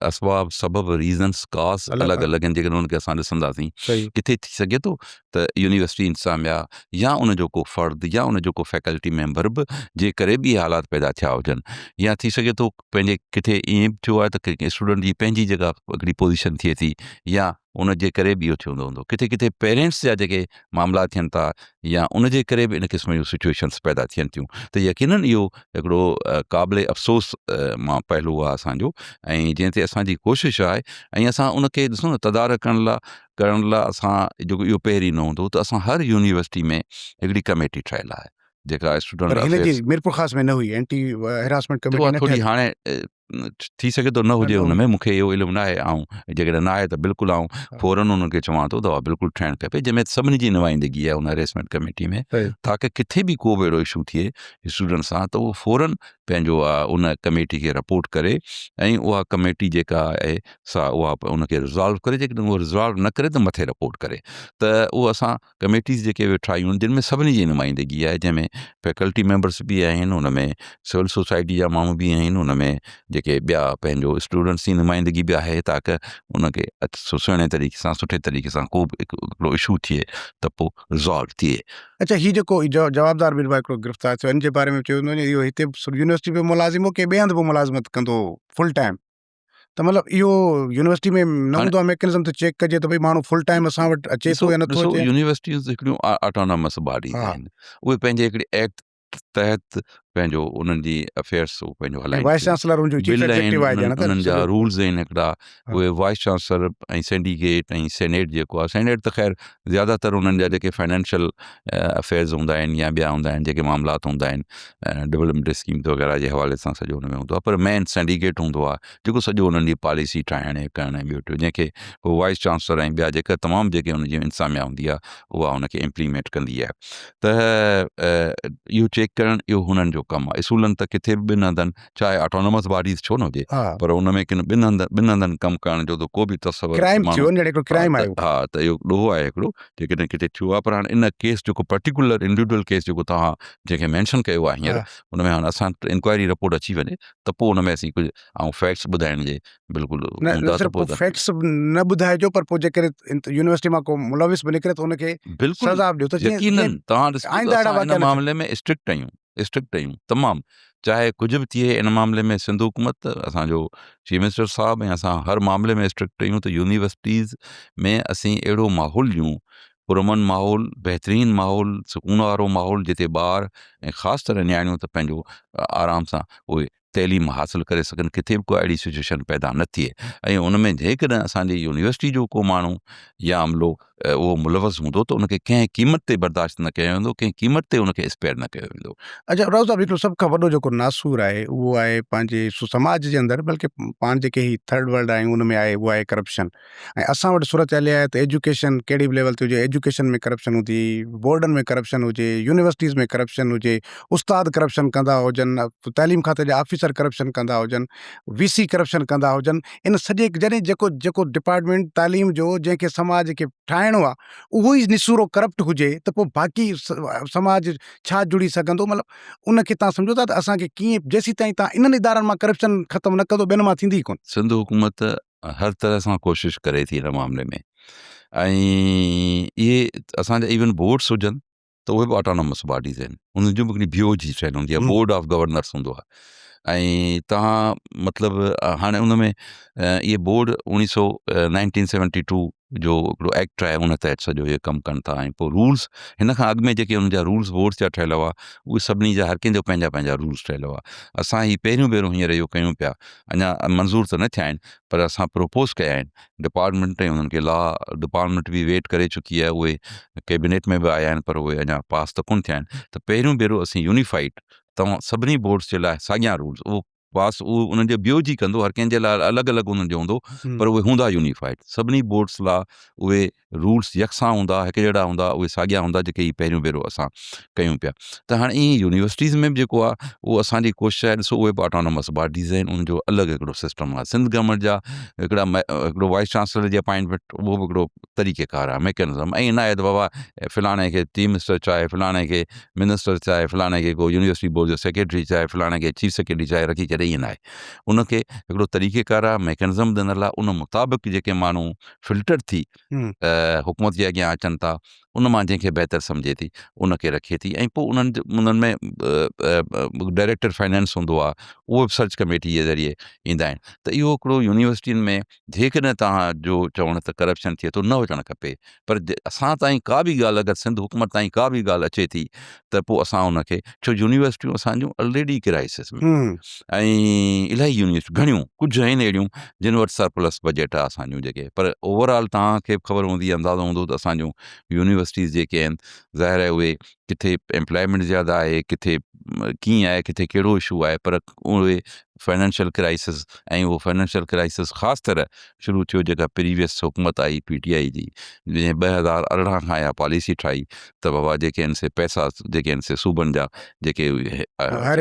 اسباب سبب ريزنس ڪاز الڳ الڳ آهن جيڪڏهن انهن کي اسان ڏسنداسين ڪٿي ٿي سگهي ٿو ته يونيورسٽي انتظاميا يا ان جو ڪو فرد يا ان جو ڪو فيڪلٽي ميمبر به جي ڪري به حالات پيدا ٿيا هجن يا ٿي سگهي ٿو پنهنجي ڪٿي ائين به ٿيو آهي ته ڪنهن اسٽوڊنٽ جي پنهنجي جيڪا هڪڙي پوزيشن ٿئي ٿي يا ان جي ڪري به اهو ٿيندو هوندو ڪٿي ڪٿي پيرنٽس جا جيڪي معاملا ٿين ٿا يا ان جي ڪري به ان قسم جون سچويشنس پيدا ٿين ٿيون ته يقينن اهو هڪڙو قابل افسوس مان پهلو آهي اسانجو ۽ جنهن تي اسانجي ڪوشش آهي ۽ اسان ان کي ڏسو نه تدارڪ ڪرڻ لاء ڪرڻ لاء اسان جيڪو اهو پهرين نه هوندو ته اسان هر يونيورسٽي ۾ هڪڙي ڪميٽي ٺهيل آهي جيڪا اسٽوڊنٽ پر هن جي ميرپورخاص ۾ نه هئي اينٽي هراسمينٽ ڪميٽي نه ٿوري هاڻي ٿي سگهي ٿو نه هجي ان ۾ مون کي اهو علم نه آهي آئون جيڪڏهن نه آهي ته بلڪل آئون فورن انهن کي چوان ٿو ته اها بلڪل ٺهڻ کپي جنهن ۾ سڀني جي نمائندگي آهي ان هريسمينٽ ڪميٽي ۾ تاڪه ڪٿي به ڪو به اهڙو اشو ٿئي اسٽوڊنٽ سان ته اهو فورن پنهنجو ان ڪميٽي کي رپورٽ ڪري ۽ اها ڪميٽي جيڪا آهي سا اها ان کي ريزالو ڪري جيڪڏهن اهو ريزالو نه ڪري ته مٿي رپورٽ ڪري ته اهو اسان ڪميٽيز جيڪي اهي ٺاهيون آهن جن ۾ سڀني جي نمائندگي آهي جنهن ۾ فيڪلٽي ميمبرس به آهن ان ۾ سول سوسائٽي جا ماڻهو به آهن ان ۾ جيڪي ٻيا پنهنجو اسٽوڊنٽس جي نمائندگي به آهي تاڪه ان کي سهڻي طريقي سان سٺي طريقي سان ڪو به هڪڙو اشو ٿئي ته پوء ريزالو ٿئي. اڇا هي جيڪو جوابدار مير ڀائي هڪڙو گرفتار ٿيو ان جي باري ۾ چيو ويندو اهو هتي يونيورسٽي ۾ ملازم هو ڪي ٻئي هنڌ به ملازمت ڪندو هو فل ٽائيم ته مطلب اهو يونيورسٽي ۾ نه هوندو آهي ميڪنزم ته چيڪ ڪجي ته ڀئي ماڻهو فل ٽائيم اسان وٽ اچي ٿو يا نٿو اچي. يونيورسٽيون هڪڙيون آٽونومس باڊيز آهن اهي پنهنجي هڪڙي ايڪٽ تحت پنهنجو انهن جي افيئرس هو پنهنجو هلائين وائس چانسلر ان جو چيف ايگزيڪٽو آهي ڄڻ ته انهن جا رولز آهن هڪڙا اهي وائس چانسلر ۽ سينڊيڪيٽ ۽ سينيٽ جيڪو آهي سينيٽ ته خير زياده تر انهن جا جيڪي فائنانشل افيئرز هوندا آهن يا ٻيا هوندا آهن جيڪي معاملات هوندا آهن ڊولپمينٽ اسڪيمز وغيره جي حوالي سان سڄو ان ۾ هوندو آهي پر مين سينڊيڪيٽ هوندو آهي جيڪو سڄو انهن جي پاليسي ٺاهڻ ۽ ڪرڻ ۽ ٻيو ٽيو جنهن کي پوء وائس چانسلر ۽ ٻيا جيڪا تمام جيڪي ان جي انتظاميا هوندي آهي اها ان کي امپليمينٽ ڪندي آهي ته اهو چيڪ ڪرڻ اهو هنن جو ڪم آهي اصولن ته ڪٿي به ٻن هنڌن چاهي آٽونومس باڊيز ڇو نه هجي پر ان ۾ ڪن ٻن هنڌن ٻن هنڌن ڪم ڪرڻ جو ته ڪو به تصور ڪرائم ٿيو ڄڻ هڪڙو ڪرائم آيو ها ته اهو ڏوهه آهي هڪڙو جيڪڏهن ڪٿي ٿيو آهي پر هاڻي ان ڪيس جيڪو پرٽيڪولر انڊيوڊوئل ڪيس جيڪو توهان جنهن کي مينشن ڪيو آهي هينئر ان ۾ هاڻي اسان انڪوائري رپورٽ اچي وڃي ته پوء ان ۾ اسين ڪجهه آئون فيڪٽس ٻڌائڻ جي بلڪل نه صرف پوء فيڪٽس نه ٻڌائجو پر پوء جيڪڏهن يونيورسٽي مان ڪو ملوث به نڪري ته ان کي بلڪل سزا به ڏيو ته يقينن توهان ڏسو اسان ان معاملي ۾ اسٽرڪٽ آهيون اسٽرڪٽ آهيون تمام چاهي ڪجهه به ٿئي ان معاملي ۾ سنڌ حڪومت اسان جو چيف منسٽر صاحب ۽ اسان هر معاملي ۾ اسٽرڪٽ آهيون ته يونيورسٽيز ۾ اسين اهڙو ماحول ڏيون پرامن ماحول بهترين ماحول سڪون وارو ماحول جتي ٻار ۽ خاص طرح نياڻيون ته پنهنجو آرام سان اهي تعليم حاصل ڪري سگهن ڪٿي به ڪا اهڙي سچويشن پيدا نه ٿئي ۽ ان ۾ جيڪڏهن اسان جي يونيورسٽي جو ڪو ماڻهو يا عملو اهو ملوث هوندو ته ان کي ڪنهن قيمت تي برداشت نه ڪيو ويندو ڪنهن قيمت تي ان کي اسپيئر نه ڪيو ويندو. اچا راؤ صاحب هڪڙو سڀ کان وڏو جيڪو ناسور آهي اهو آهي پنهنجي سماج جي اندر بلڪه پاڻ جيڪي هي ٿرڊ ورلڊ آهيون ان ۾ آهي اهو آهي ڪرپشن ۽ اسان وٽ صورتحال اها آهي ته ايجوڪيشن ڪهڙي به ليول تي هجي ايجوڪيشن ۾ ڪرپشن هوندي بورڊن ۾ ڪرپشن هجي يونيورسٽيز ۾ ڪرپشن هجي استاد ڪرپشن ڪندا هجن تعليم کاتي جا آفيسر ڪرپشن ڪندا هجن وي سي ڪرپشن ڪندا هجن ان سڄي جڏهن جيڪو جيڪو ڊپارٽمينٽ تعليم جو جنهن کي سماج کي ٺاهڻو آهي اهو ئي نسورو ڪرپٽ هجي ته پوء باقي سماج ڇا جڙي سگهندو مطلب ان کي تان سمجهو ٿا ته اسان کي ڪيئن جيسين تائين تان انهن ادارن مان ڪرپشن ختم نه ڪندو ٻين مان ٿيندي ئي ڪونه. سنڌ حڪومت هر طرح سان ڪوشش ڪري ٿي ان معاملي ۾ ۽ اهي اسان جا ايون بورڊس هجن ته اهي به آٽانومس باڊيز آهن انهن جو به هڪڙي بيو جي ٺهيل هوندي آهي بورڊ آف گورنرس هوندو آهي ۽ توهان مطلب هاڻي ان ۾ اهي بورڊ اوڻيهه سو نائنٽين سيونٽي ٽو جو هڪڙو ايڪٽ آهي ان تحت سڄو اهي ڪم ڪن ٿا ۽ پوء رولس هن کان اڳ ۾ جيڪي ان جا رولس بورڊس جا ٺهيل هئا اهي سڀني جا هر ڪنهن جو پنهنجا پنهنجا رولس ٺهيل هئا اسان هي پهريون ڀيرو هينئر اهو ڪيون پيا اڃا منظور ته نه ٿيا آهن پر اسان پروپوز ڪيا آهن ڊپارٽمينٽ ۽ انهن کي لا ڊپارٽمينٽ به ويٽ ڪري چڪي آهي اهي ڪيبينيٽ ۾ به آيا آهن پر اهي اڃا پاس ته ڪونه ٿيا آهن ته پهريون ڀيرو اسين يونيفائيڊ توهان سڀني بورڊس جي لاء ساڳيان رولس اهو پاس اهو انهن جو ٻيو جي ڪندو هر ڪنهن جي لاء الڳ الڳ انهن جو هوندو پر اهي هوندا يونيفائيڊ سڀني بورڊس لاء اهي رولس يڪسان هوندا، هڪ جهڙا هوندا، اهي ساڳيا هوندا جيڪي هي پهريون ڀيرو اسان ڪيون پيا ته هاڻي ائين يونيورسٽيز ۾ به جيڪو آهي اهو اسان جي ڪوشش آهي ڏسو اهي به آٽانومس باڊيز آهن ان جو الڳ هڪڙو سسٽم آهي سنڌ گورنمينٽ جا هڪڙا هڪڙو وائيس چانسلر جي اپائنٽمينٽ اهو به هڪڙو طريقي ڪار آهي ميڪنزم ائين نه آهي ته بابا فلاڻي کي چيف منسٽر چاهي فلاڻي کي منسٽر چاهي فلاڻي کي ڪو يونيورسٽي بورڊ جو سيڪريٽري چاهي فلاڻي کي چيف سيڪريٽري چاهي رکي ڇڏي ائين نه آهي ان کي هڪڙو طريقي ڪار آهي ميڪنزم ڏنل آهي ان مطابق جيڪي ماڻهو فلٽر ٿي حڪومت جي اڳيان اچن ٿا ان مان جنهن کي بهتر سمجهي ٿي ان کي رکي ٿي ۽ پوء انهن انهن ۾ ڊائريڪٽر فائنانس هوندو آهي اهو به سرچ ڪميٽي جي ذريعي ايندا آهن ته اهو هڪڙو يونيورسٽين ۾ جيڪڏهن توهان جو چوڻ ته ڪرپشن ٿئي ٿو نه هجڻ کپي پر اسان تائين ڪا به ڳالهه اگر سنڌ حڪومت تائين ڪا به ڳالهه اچي ٿي ته پوء اسان ان کي ڇو يونيورسٽيون اسان جون الريڊي ڪرائسس ۾ ۽ الاهي يونيورسٽيون گهڻيون ڪجهه آهن اهڙيون جن وٽ سرپلس بجيٽ آهي اسان جون جيڪي پر اوور آل توهان کي به خبر هوندي اندازو هوندو ته اسان جون يونيورسٽيز جيڪي آهن ظاهر آهي اهي ڪٿي ايمپلائمينٽ زياده آهي ڪٿي ڪيئن آهي ڪٿي ڪهڙو اشو آهي پر اهي فائنانشل ڪرائسس ۽ اهو فائنانشل ڪرائسس خاص طرح شروع ٿيو جيڪا پريويس حڪومت آئي پي ٽي آئي جي جنهن 2018 کان اها پاليسي ٺاهي ته بابا جيڪي آهن سي پئسا جيڪي آهن سي صوبن جا جيڪي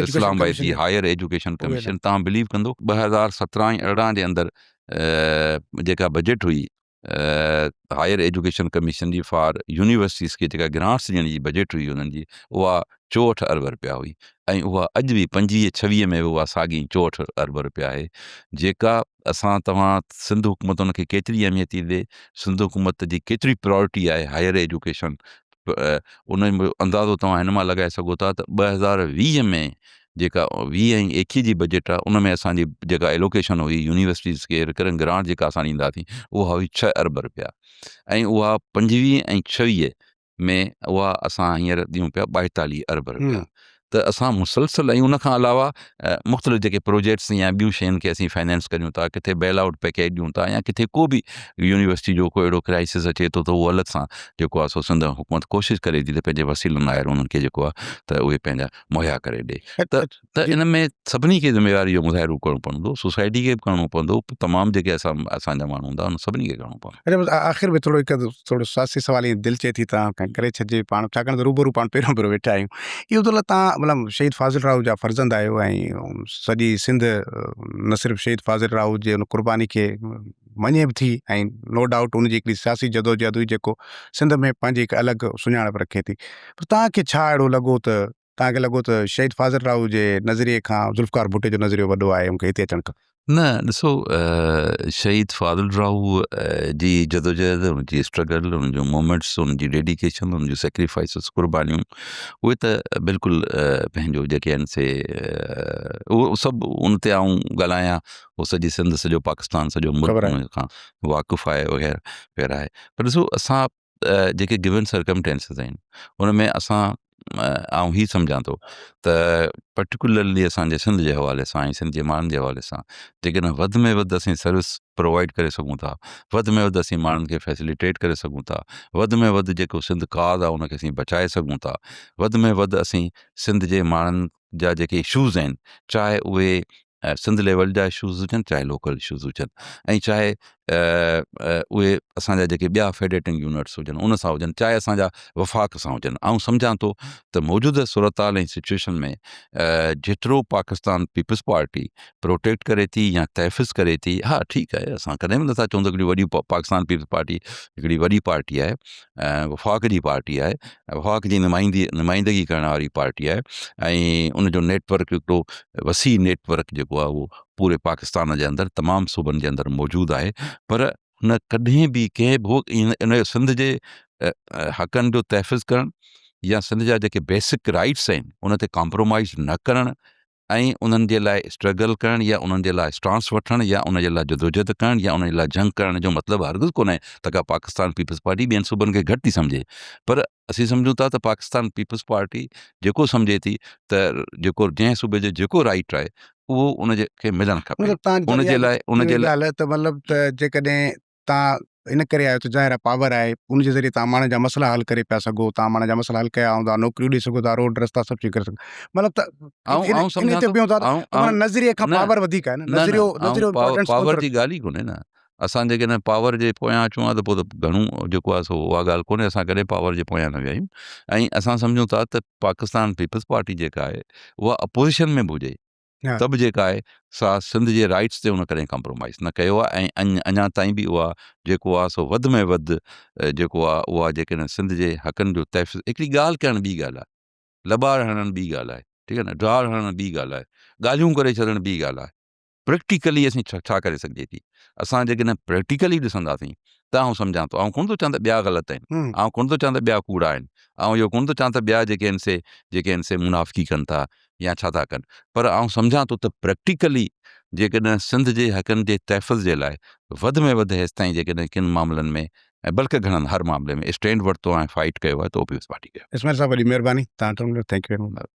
اسلام آباد جي هائر ايجوڪيشن ڪميشن تان بليو ڪندو 2017 ۽ 18 جي اندر جيڪا بجيٽ هئي هائر ايجوڪيشن ڪميشن جي فار يونيورسٽيز کي جيڪا گرانٽس ڏيڻ جي بجيٽ هئي انهن جي اها 64 ارب رپيا هئي ۽ اها اڄ به 25 26 ۾ به اها ساڳي 64 ارب رپيا آهي جيڪا اسان توهان سنڌ حڪومت ان کي ڪيتري اهميت ٿي ڏي سنڌ حڪومت جي ڪيتري پرائرٽي آهي هائر ايجوڪيشن ان جو اندازو توهان هن مان لڳائي سگهو ٿا ته 2020 ۾ جيڪا 20 ۽ 21 جي بجيٽ آهي ان ۾ اسان جي جيڪا ايلوڪيشن هئي يونيورسٽيز کي رڪرنگ گرانٽ جيڪا اسان ڏينداسين اها هئي 6 ارب رپيا ۽ اها 25 ۽ 26 ۾ اها اسان هينئر ڏيون پيا 42 ارب رپيا ته اسان مسلسل ۽ ان کان علاوه مختلف جيڪي پروجيڪٽس يا ٻيون شين کي اسين فائنانس ڪريون ٿا ڪٿي بيل آئوٽ پيڪيج ڏيون ٿا يا ڪٿي ڪو به يونيورسٽي جو ڪو اهڙو ڪرائسس اچي ٿو ته اهو الڳ سان جيڪو آهي سو سنڌ حڪومت ڪوشش ڪري ٿي ته پنهنجي وسيلن آهر انهن کي جيڪو آهي ته اهي پنهنجا مهيا ڪري ڏي ته ته ان ۾ سڀني کي ذميواري جو مظاهرو ڪرڻو پوندو سوسائٽي کي به ڪرڻو پوندو تمام جيڪي اسان اسان جا ماڻهو هوندا انهن سڀني کي ڪرڻو پوندو. اچا بس آخر ۾ ٿورو هڪ ٿورو سياسي سوال ائين دل چئي ٿي توهان کان ڪري ڇڏجي پاڻ ڇاڪاڻ ته روبرو پاڻ پهريون ڀيرو ويٺا آهيون اهو ته توهان مطلب شهيد فاضل راهو جا فرزند آهيو ۽ سڄي سنڌ نه صرف شهيد فاضل راهو جي ان قرباني کي مڃي به ٿي ۽ نو ڊائوٽ ان جي هڪڙي سياسي جدوجهد هئي جيڪو سنڌ ۾ پنهنجي هڪ الڳ سڃاڻپ رکي ٿي پر توهان کي ڇا اهڙو لڳو ته توهان کي لڳو ته شهيد فاضل راهو جي نظريي کان ذوالفقار ڀٽي جو نظريو وڏو آهي مون کي هتي اچڻ کپي. نه ڏسو شهيد فاضل راهو جي جدوجهد ان جي اسٽرگل ان جو مومينٽس ان جي ڊيڊيڪيشن ان جون سيڪريفائسز قربانيون اهي ته بلڪل پنهنجو جيڪي آهن سي اهو سڀ ان تي آئون ڳالهايان اهو سڄي سنڌ سڄو پاڪستان سڄو ملڪ ان کان واقف آهي وغيره وغيره آهي پر ڏسو اسان جيڪي گون سرڪمٽينسز آهن ان ۾ اسان آئون هي سمجهان ٿو ته پرٽيڪولرلي اسان جي سنڌ جي حوالي سان ۽ سنڌ جي ماڻهن جي حوالي سان جيڪڏهن وڌ ۾ وڌ اسين سروس پرووائيڊ ڪري سگهون ٿا، وڌ ۾ وڌ اسين ماڻهن کي فيسليٽيٽ ڪري سگهون ٿا، وڌ ۾ وڌ جيڪو سنڌ ڪاز آهي ان کي اسين بچائي سگهون ٿا، وڌ ۾ وڌ اسين سنڌ جي ماڻهن جا جيڪي اشوز آهن چاهي اهي سنڌ ليول جا اشوز هجن چاهي لوڪل اشوز هجن ۽ چاهي اهي اسان جا جيڪي ٻيا فيڊريٽنگ يونٽس هجن ان سان هجن چاهي اسان جا وفاق سان هجن آئون سمجهان ٿو ته موجوده صورتحال ۽ سچويشن ۾ جيترو پاڪستان پيپلز پارٽي پروٽيڪٽ ڪري ٿي يا تحفظ ڪري ٿي ها ٺيڪ آهي اسان ڪڏهن به نٿا چئون ته هڪڙي وڏي پاڪستان پيپلز پارٽي هڪڙي وڏي پارٽي آهي ۽ وفاق جي پارٽي آهي وفاق جي نمائندي نمائندگي ڪرڻ واري پارٽي آهي ۽ ان جو نيٽ ورڪ هڪڙو وسيع نيٽ ورڪ جيڪو آهي اهو پوري پاڪستان جي اندر تمام صوبن جي اندر موجود آهي پر ان ڪڏهن به ڪنهن به ان سنڌ جي حقن جو تحفظ ڪرڻ يا سنڌ جا جيڪي بيسڪ رائٽس آهن ان تي ڪمپرومائز نه ڪرڻ ۽ انهن جي لاء اسٽرگل ڪرڻ يا انهن جي لاء اسٽانس وٺڻ يا ان جي لاء جدوجهد ڪرڻ يا انهن جي لاء جنگ ڪرڻ جو مطلب هرگز ڪونهي ته ڪا پاڪستان پيپلز پارٽي ٻين صوبن کي گهٽ ٿي سمجهي پر اسين سمجهون ٿا ته پاڪستان پيپلز پارٽي جيڪو سمجهي ٿي ته جيڪو جنهن صوبي جو جيڪو رائٽ آهي اهو ان جي کي ملڻ کپي ان جي لاء ان جي لاء ته مطلب ته جيڪڏهن تان ان ڪري آيو ته ظاهر آهي پاور آهي ان جي ذريعي تان ماڻهن جا مسئلا حل ڪري پيا سگهو تان ماڻهن جا مسئلا حل ڪيا هوندا نوڪريون ڏئي سگهو ٿا روڊ رستا سڀ چيزون ڪري سگهو مطلب ته آئون آئون سمجهان ٿو پيو ٿا ته معنيٰ نظريي کان پاور وڌيڪ آهي نه نظريو نظريو امپورٽنس پاور جي ڳالهه ئي ڪونهي نه اسان جيڪڏهن پاور جي پويان اچون ها ته پوء ته گهڻو جيڪو آهي سو اها ڳالهه ڪونهي اسان ڪڏهن پاور جي پويان نه ويا آهيون ۽ اسان سمجهون ٿا ته پاڪستان پيپلز پارٽي جيڪا آهي اها اپوزيشن ۾ به هجي ته به جيڪا آهي سا سنڌ جي رائٽس تي هن ڪڏهن ڪمپرومائز نه ڪيو آهي ۽ اڃا تائين به اها جيڪو آهي سو وڌ ۾ وڌ جيڪو آهي اها جيڪڏهن سنڌ جي حقن جو تحفظ هڪڙي ڳالهه ڪرڻ ٻي ڳالهه آهي لٻاڙ هڻڻ ٻي ڳالهه آهي ٺيڪ آهي نه ڊاڙ هڻڻ ٻي ڳالهه آهي ڳالهيون ڪري ڇڏڻ ٻي ڳالهه آهي پريڪٽيڪلي اسين ڇا ڪري سگهجي ٿي اسان جيڪڏهن پريڪٽيڪلي ڏسنداسين ته آئون سمجهان ٿو آئون ڪونه ٿو چوان ته ٻيا غلط آهن آئون ڪونه ٿو چوان ته ٻيا ڪوڙا آهن آئون اهو ڪونه ٿو چوان ته ٻيا جيڪي آهن سي جيڪي آهن سي منافقي ڪن ٿا يا ڇا ٿا ڪن پر آئون سمجهان ٿو ته پريڪٽيڪلي جيڪڏهن سنڌ جي حقن جي تحفظ جي لاء وڌ ۾ وڌ هيستائين جيڪڏهن ڪن معاملن ۾ ۽ بلڪه گهڻن هر معاملي ۾ اسٽينڊ ورتو ۽ فائيٽ ڪيو آهي ته اهو پيپلز پارٽي ڪيو. اسماعيل صاحب وڏي مهرباني تان thank you very much.